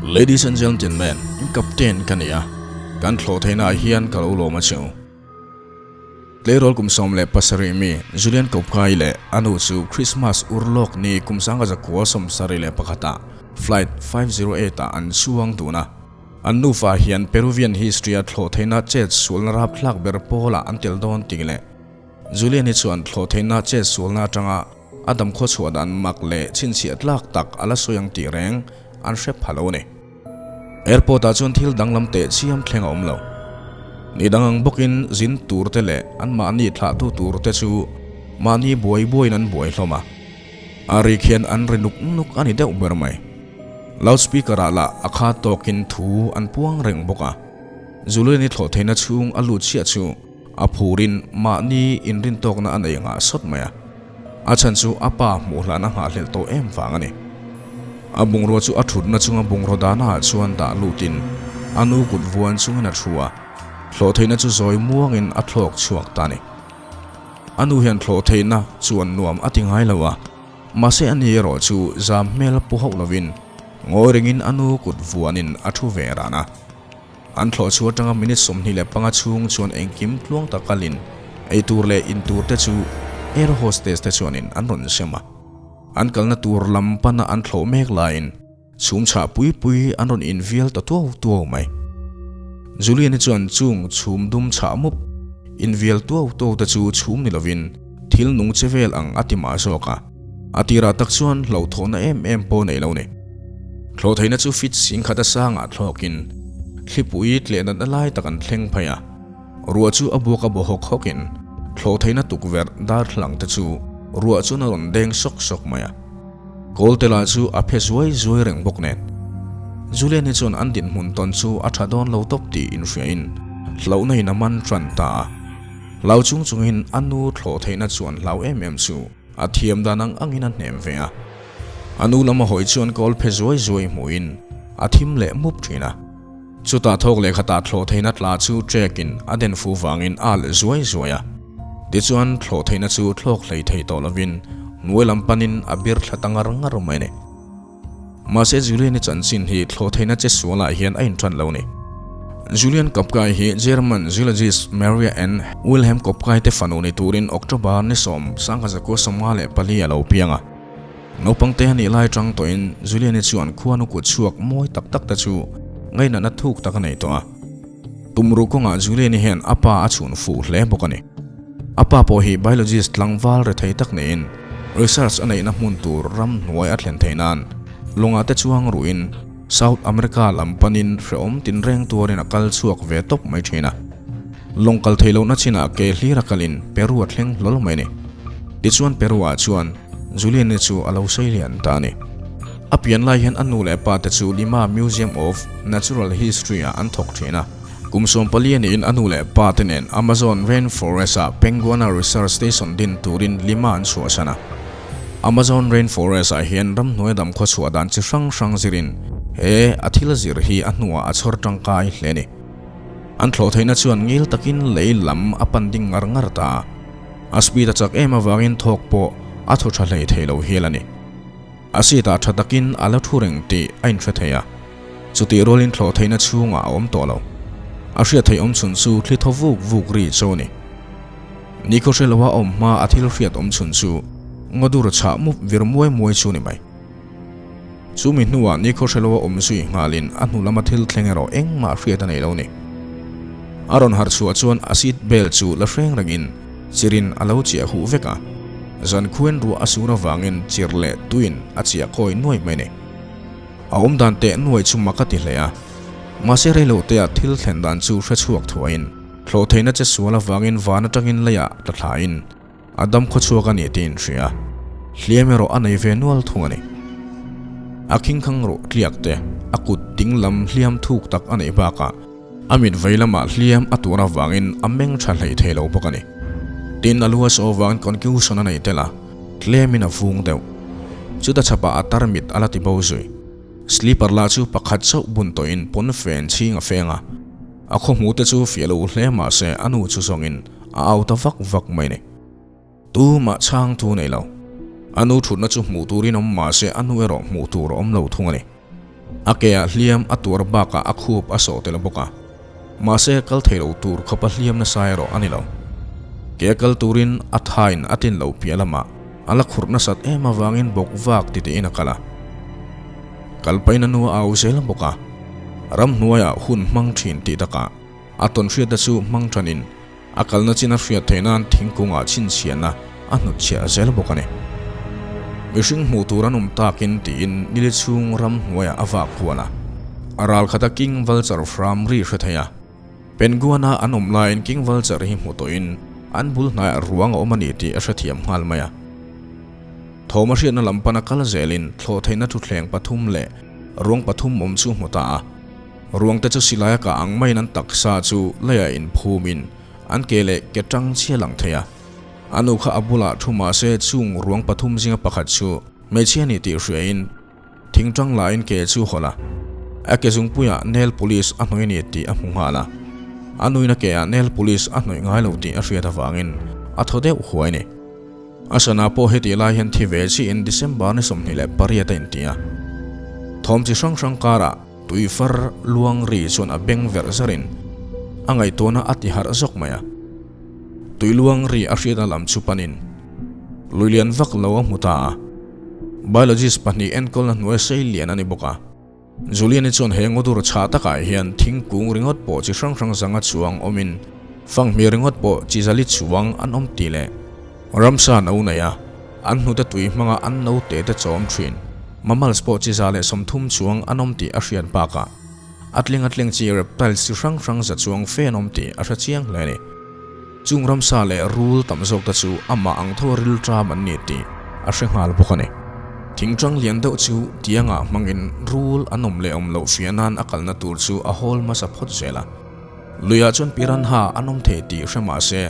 Ladies and gentlemen, in captain ka ni a, kan thlawh theihna ah hian ka lo lawm a cheu. Tleirawl kum 17 mi Julian Kopkai leh a nu chu Christmas urlawk ni kum 1971 ah Flight 508 ah an chuang dun a. An nufa hian Peruvian history a thlawh theihna chet sualna rapthlak ber pawlah an tel dawn tih leh Julian hi chuan thlawh theihna chet sualna atanga a damkhaw chhuah dan mak leh chhinchhiah tlak tak a la sawi ang tih reng an hre pha lo a ni. Airport ah chuan thil danglam teh chiam thleng a awm lo. Ni dang ang bawkin zin tur te leh anmahni thlahtu tur te chu mahni buai buaiin an buai hlawm a. A rik hian an ri nuk nuk a ni deuh ber mai. Loudspeaker ah lah a kha tawkin thu an puang reng bawk a. Julian-i thlawh theihna chhung a lut chiah chu A phurin mahni inrintawkna a nei ngah sawt mai a, a chhan chu a pa hmuh hlan a nghahhlelh tawh em vang a ni. A bungrua chu a thutna chunga bungraw dahnaah chuan dah lutin a nu kut vuan chungin a thu a, thlawh theihna chu zawi muangin a thlawk chhuak ta a ni. A nu hian thlawh theihna chuan nuam a ti ngai lo a, mahse a ni erawh chu zam hmel pu hauh lovin ngawi ringin a nu kut vuanin a thu ve ran a. An thlawh chhuah atanga minute 25 chhung chuan engkim tluang tak kalin ei tur leh in tur te chu air hostess te chuanin an rawn sem a. An kalna tur lam pana an thlawh mek laiin chhum chhah pui pui an rawn invial ta tuau tuau mai. Julian-i chuan chung chhum dum chhah mup invial tuau tuau te chu chhum ni lovin thil nung che vel ang a ti mah zawk a. A tirah tak chuan hlauhthawhna em em pawh nei lo ni. Thlawh theihna chu fit singkhat a sangah thlawkin thlipui tleh natna lai tak an thleng phei a. Ruah chu a buak a baw hawk hawkin thlawh theihna tukverh darthlang te chu ruah chuan a rawn deng sawk sawk mai a. Kawlte lah chu a phe zuai zuai reng bawk nen. Julian hi chuan an dinhmun tawn chu a tha dawn lo tawp tih inhriain hlauhna in a man tan ta a. Hlau chung chungin a nu thlawh theihna chuan hlau em em chu A thiam dan ang angin a hnem ve a. A nu lam a hawi chuan kawl phe zuai zuai hmuhin a thim leh mup thin a. Chutah thawk leh khatah thlawh theihna tla chu trekin a den fu vangin a alh zuai zuai a. Tichuan thlawh theihna chu thlawk hlei thei tawh lovin hnuai lam panin a bir thla ta ngar ngar mai a ni. Mahse Julian-i chanchin hi thlawh theihna che sualah hian a inṭan lo ni. Julian Kopkai hi German zoologist Maria Ann Wilhelm Kopkai te fanu ni turin October ni 10, 1954 a lo piang a. Naupang te a nih lai ṭang tawhin Julian-i chuan khuanu kut chhuak mawi tak tak te chu ngainatna thuk tak a nei tawh a. Tumruh kawngah Julian-i hian a pa a chhun fuh hle bawk a ni. A pa pawh hi biologist tlangval rethei tak niin research a neihna hmun tur ram hnuai a thlen theih nan lawngah te chuang ruhin South America lam panin hrehawm tinreng tuarin a kal chhuak ve tawp mai thin a. Lawng kal theih lohna chinah ke hlir a kalin Peru a thleng hlawl mai a ni. Tichuan Peru ah chuan Julian-i chu a lo sei lian ta a ni. A pian lai hian a nu leh pa te chu Lima Museum of Natural History ah an thawk thin a. Kum 14 a niin a nu leh pa te nen Amazon Rainforest ah Penguana Research Station din turin Lima an chhuahsan a. Amazon Rainforest ah hian ramhnuai damkhaw chhuah dan chi hrang hrang zirin he a thil zir hi a hnuah a chhawr tangkai hle a ni. An thlawh theihna chuan ngil takin lei lam a pan ding ngar ngar ta a. A speed a chak em avangin thawk pawh a thaw tha hlei thei lo hial a ni. A seat ah tha takin a la thu reng tih a inhre thei a. Chutih rualin thlawh theihna chhungah a awm tawh lo. A hriat theih awm chhun chu thli thaw vuk vuk ri chaw a ni. Nikhaw hre loa awm hma a thil hriat awm chhun chu ngaw dur chhah mup vir muai muai chu ni mai. Chu mi hnuah nikhaw hre loa awm zui nghalin a hnu lama thil thleng erawh engmah hriat a nei lo ni. A rawn harh chhuah chuan a seat belt chu la hreng rengin chirin a lo chiah huh vek a. Zan khuain ruah a sur avangin chir leh tuin a chiah kawi nuai mai a ni. A awm dan teh nuai chu mak a ti hle a. Mahse reilo te ah thil thlen dan chu hre chhuak thuaiin thlawh theihna che sual avangin van atangin leiah tla thlain a dam khaw chhuak a ni tiin hria. Hliam erawh a nei ve nual thung a ni. A khingkhang ruh tliak te, a kut ding lam hliam thuk tak a neih bakah a mit vei lamah hliam a tur avangin a meng tha hlei thei lo bawk a ni. Tin, a lu a saw avangin concussion a nei tel a, tlemin a vung deuh. Chuta chhapah a tarmit a la ti bo zui. Slipper lah chu pakhat chauh bun tawhin pawn fen chhing a feng a. A khaw hmu te chu fiah lo hle mah se a nu chu zawngin a au ta vak vak mai ni. Tumah chhang thu nei lo. A nu thutna chu hmuh turin awm mah se a nu erawh hmuh tur a awm lo thung a ni. A keah hliam a tuar bakah a khup a sawh tel bawk a. Mahse kal thei lo tur khawpa hliam nasa erawh a ni lo. Ke a kal turin a thain a tlin lo piah lamah a la khurh nasat em avangin bawk vak ti tiin a kal a. Kal pahin a nu a au zel bawk a. Ramhnuaiah hun hmang thin tih takah a tawnhriatna chu hmang tanin A kalna chin a hriat theih nan thingkungah chhinchhiahna a hnutchhiah zel bawk a ni. Mihring hmuh tur an awm takin tiin nili chhung ram hnuaiah a vak kual a. A ral khata King Vulture hram ri hre thei a. Penguana an awm laiin King Vulture hi hmu tawhin an bul hnaiah ruang a awm a ni tih a hrethiam nghal mai a. Thawm a hriatna lam pana kal zelin thlawhtheihna thutthleng pathum leh ruang pathum awm chu hmu ta a. Ruang te chu silai a kah ang maiin an taksa chu leiah inphumin an ke leh ke tang chhia lang thei a. A nu kha a bulah thu mahse chung ruang pathum zinga pakhat chu hmeichhia ni tih hriain thing tang lain ke chu hawlh a. A ke zungpuiah nail polish a hnawih a ni tih a hmu nghal a. A nuin a keah nail polish a hnawih ngai lo tih a hriat avangin a thaw deuh huai a ni. A sana pawh hetih lai hian thi ve chiin December ni 28 a inti a. Thawm chi hrang hrang karah tui far luang ri chuan a beng verh zarin a ngaihtuahna a ti harh zawk mai a. Tui luang ri a hriatna lam chu panin lui lian vak lo a hmu ta a. Biologist pahnih enkawlna hnuai sei lian a ni bawk a. Julian-i chuan he ngawdur chhah takah hian thingkung ringawt pawh chi hrang hrang zanga chuang awmin fanghmir ringawt pawh chi zali chuang an awm tih leh ramsa no nei a, an hnute tui hmanga an note te chawm thin. Mammals pawh chi 130 chuang an awm tih a hriat bakah a tling a tling chi reptiles chi hrang hrang za chuang fe an awm tih a hre chiang hle a ni. Chung ramsa leh rul tam zawk te chu amah ang tho rilṭam an ni tih a hre nghal bawk a ni. Thingṭang lian deuh chu tiangah hmangin rul an awm leh awm loh hria nan a kalna tur chu a hawl hmasa phawt zel a. Luiah chuan piranha an awm thei tih hre mah se,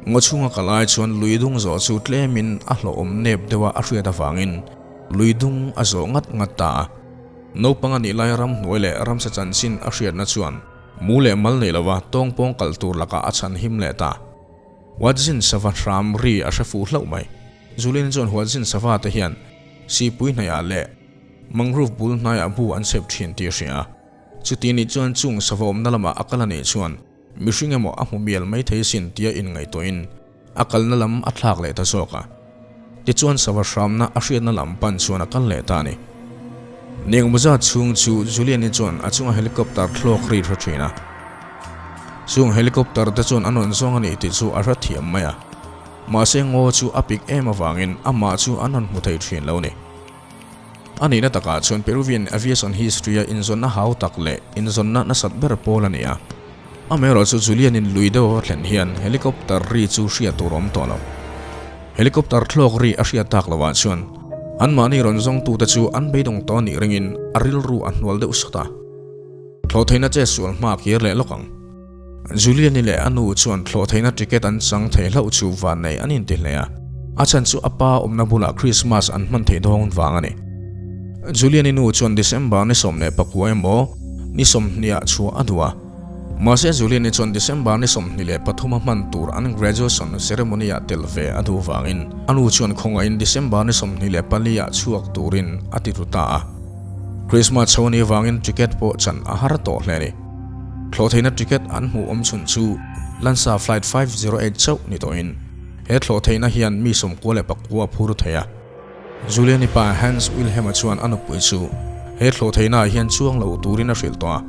ngaw chhunga kal ai chuan lui dung zawh chu tlemin a hlawhawm nep deuha a hriat avangin lui dung a zawh ngat ngat ta a. Naupang a nih lai ramhnuai leh ramsa chanchin a hriatna chuan Mu leh mal nei lova tawngpawng kal tur lakah a chhan him leh ta. Huatzin sava hram ri a hre fuh hlauh mai. Julin chuan Huatzin sava te hian sipui hnaihah leh mangrove bul hnaiah bu an chep thin tih a hria a. Chuti nih chuan chung sava awmna lamah a kal a nih chuan mihring emaw a hmu mial mai thei sin tia inngaihtuahin A kalna lam a thlak leh ta zawk a. Tichuan sava hramna a hriatna lam pan chuan a kal leh ta a ni. Niengmawza chhung chu Julian-i chuan a chunga helicopter thlawk ri hre thin a. Chung helicopter te chuan an rawn zawng a ni tih chu a hre thiam mai a. Mahse ngaw chu a pik em avangin amah chu an rawn hmu thei thin lo a ni. A nihna takah chuan Peruvian Aviation History-a inzawnna hau tak leh inzawnna nasat ber pawl a ni a. Amaherawhchu Julian-in lui deuh a thlen hian helicopter ri chu hriat tur a awm tawh lo. Helicopter thlawk ri a hriat tak lovah chuan anmahni rawn zawngtute chu an beidawng tawh nih ringin a rilru a hnual deuh sawt a. Thlawhtheihna che sual hma kir leh lawk ang. Julian-i leh a nu chuan thlawhtheihna ticket an chang thei hlauh chu vannei an inti hle a, a chhan chu a pa awmna bulah Christmas an hman theih dawn vang a ni. Julian-i nu chuan December ni 19 emaw ni 20 ah chhuah a duh a, mahse Julian-i chuan December ni 23 a hman tur an graduation ceremony-ah tel ve a duh vangin a nu chuan khawngaihin December ni 24 ah chhuak turin a ti ru ta a. Christmas chho a nih vangin ticket pawh chan a har tawh hle a ni. Thlawhtheihna ticket an hmuh awm chhun chu Lansa Flight 508 chauh ni tawhin he thlawhtheihna hian mi 94 a phur thei a. Juliani pa Hans Wilhelm-a chuan a nupui chu he thlawhtheihnaah hian chuang lo turin a hrilh tawh a.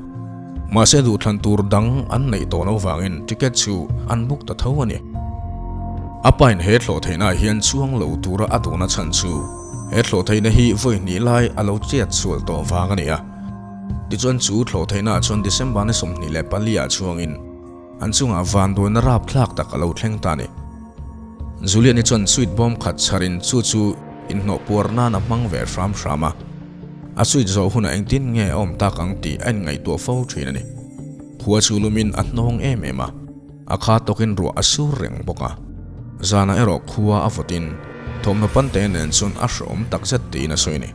Mahse duhthlan tur dang an neih tawh loh vangin ticket chu an book ta tho a ni. A pain he thlawhtheihnaah hian chuang lo tura a duhna chhan chu he thlawhtheihna hi vawi hnih lai a lo chet sual tawh vang a ni a. Tichuan chu thlawh theihnaah chuan December ni 24 ah chuangin an chungah vanduaina rapthlak tak a lo thleng ta a ni. Julian-i chuan suit bawm khat chharin chu chu inhnawh puar nan a hmang ve hram hram a. A suit zawh hunah engtin nge a awm tak ang tih a inngaihtuah fo thin a ni. Khua chu lumin a hnawng em em a. A kha tawkin ruah a sur reng bawk a, zanah erawh khua a vawtin thawmhnaw pante nen chuan a hreawm takzet tiin a sawi a ni.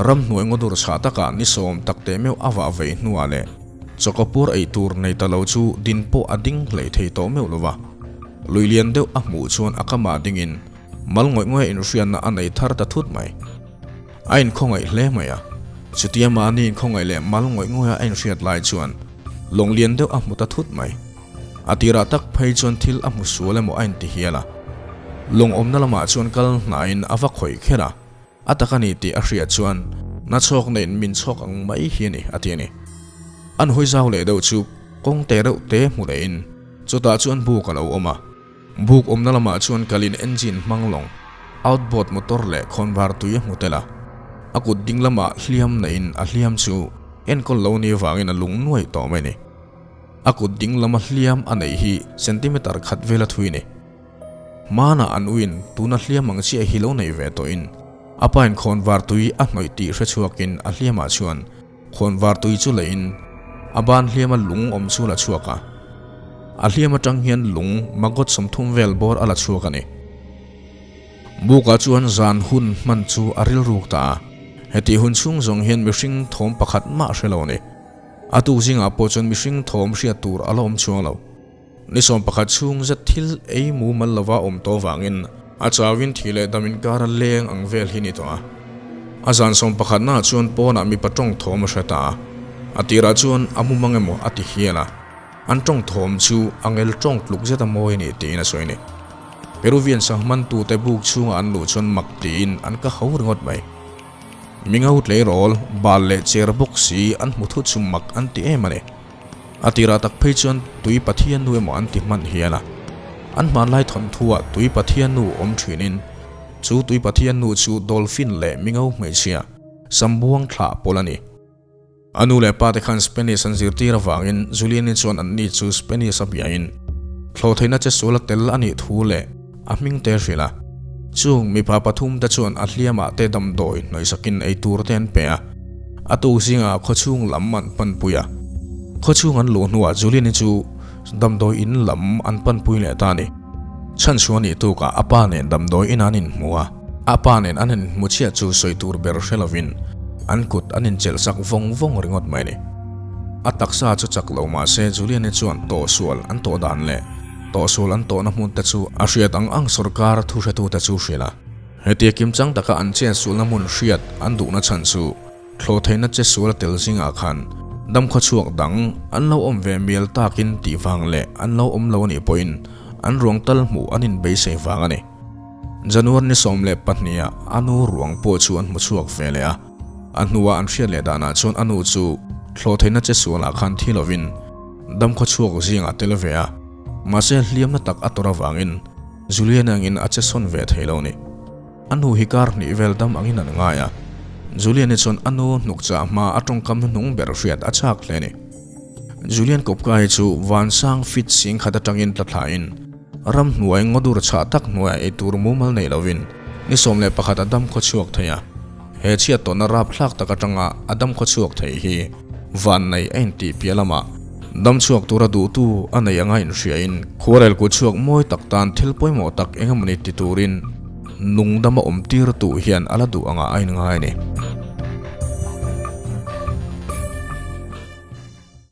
Ramhnuai ngaw dur chhah takah ni sawm tak teh meuh a vah vei hnuah leh chawkawpur ei tur nei ta lo chu din pawh a ding hlei thei tawh meuh lo va, lui lian deuh a hmuh chuan a kamah dingin mal ngawih ngawih a inhriatna a nei thar ta thut mai. A inkhawngaih hle mai a. Chutia mahni inkhawngaih leh mal ngawih ngawiha a inhriat lai chuan lawng lian deuh a hmu ta thut mai. A tirah tak phei chuan thil a hmu sual emaw a inti hial a. Lawng awmna lamah chuan kal hnaiin a va khawih kher a, a tak a ni tih a hriat chuan na chhawk neiin min chhawk ang mai hi a ni a ti a ni. An hawi zau leh deuh chu kawng te reuh te hmu lehin chutah chuan buk a lo awm a. Buk awmna lamah chuan kalin engine hmang lawng, outboard motor leh khawnvar tui a hmu tel a. A kut ding lamah hliam neiin a hliam chu enkawl lo ni vangin a lung nuai tawh mai a ni. A kut ding lama hliam a neih hi centimeter khat vela thui a ni. Hmanah an uin tuna hliam ang chiah hi lo nei ve tawhin a pain khawnvar tui a hnawih tih hre chhuakin a hliamah chuan Khawnvar tui chu leiin a ban hliama lung awm chu la chhuak a, a hliam atang hian lung maggot 30 vel bawr a la chhuak a ni. Bukah chuan zan hun hman chu a rilruk ta a, hetih hun chhung zawng hian mihring thawm pakhat mah hre lo a ni. A tuk zingah pawh chuan mihring thawm hriat tur a la awm chuang lo. Ni 11 chhung zet thil ei mumal lova awm tawh vangin a chauin thi leh dam inkar a leng ang vel hi ni tawh a. A zan sawmpakhatnaah chuan pawnah mipa tawng thawm a hre ta a. A tirah chuan a mu mang emaw a ti hial a. An tawng thawm chu a ngel tawng tluk zet a mawi a ni tiin a sawi a ni. Peruvian sahmantute buk chhunga an luh chuan mak tiin an ka ho ringawt mai. Mingo tleirawl, bal leh cher bawk si an hmu thut chu mak an ti em a ni. A tirah tak phei chuan tui Pathian nu emaw an ti hman hial a. An hmanlai thawnthuah tui Pathian nu awm thinin chu tui Pathian nu chu dolphin leh mingo hmeichhia sambuang thlah pawlh a ni. A nu leh pa te khan Spanish an zirtir avangin Julian-i chuan anni chu Spanish a biain thlawhtheihna che sual a tel a nih thu leh a hming te hrilh a. Chung mipa pathum te chuan a hliamah te damdawi hnawihsakin ei tur te an pe a. A tuk zingah khawchhung lam an panpui a. Khawchhung an luh hnuah Julian-i chu damdawi in lam an panpui leh ta a ni. Chhanchhuah nih tukah a pa nen damdawi in an inhmu a. A pa nen an inhmu chiah chu sawi tur ber hre lovin an kut an inchelhsak vawng vawng ringawt mai a ni. A taksa chu chak lo mah se Julian-i chuan tawhsual an tawh dan leh Tawhsual an tawhna hmun te chu a hriat ang ang sawrkar thuhretute chu hrilh a. Hetia kimchang taka an chensualna hmun hriat an duhna chhan chu thlawhtheihna chesual a tel zingah khan damkhawchhuak dang an lo awm ve mial takin tih vang leh an lo awm lo anih pawhin an ruang tal hmuh an inbeisei vang a ni. January ni 12 ah a nu ruang pawh chu an hmu chhuak ve leh a. A hnuah an hriat leh danah chuan a nu chu thlawhtheihna chesualah khan thi lovin Damkhawchhuak zingah tel ve a, mahse hliamna tak a tawrh avangin Julian angin a che sawn ve thei lo ni. A nu hi kar hnih vel dam angin an ngai a, Julian-i chuan a nu hnuk chah hma a tawngkam hnuhnung ber hriat a chak hle ni. Julian Kopka hi chu vansang fit sing khat atangin tla thlain ramhnuai ngawdur chhah tak hnuaiah eitur mumal nei lovin ni 11 a damkhawchhuak thei a. He chhiat tawhna rapthlak tak atanga a damkhawchhuak thei hi vannei a intih piah lamah damchhuak tura duhtu a nei anga inhriain khuarel kutchhuak mawi tak tan thil pawimawh tak engemawni ti turin nungdama awm tirtu hian a la duh anga a inngai a ni.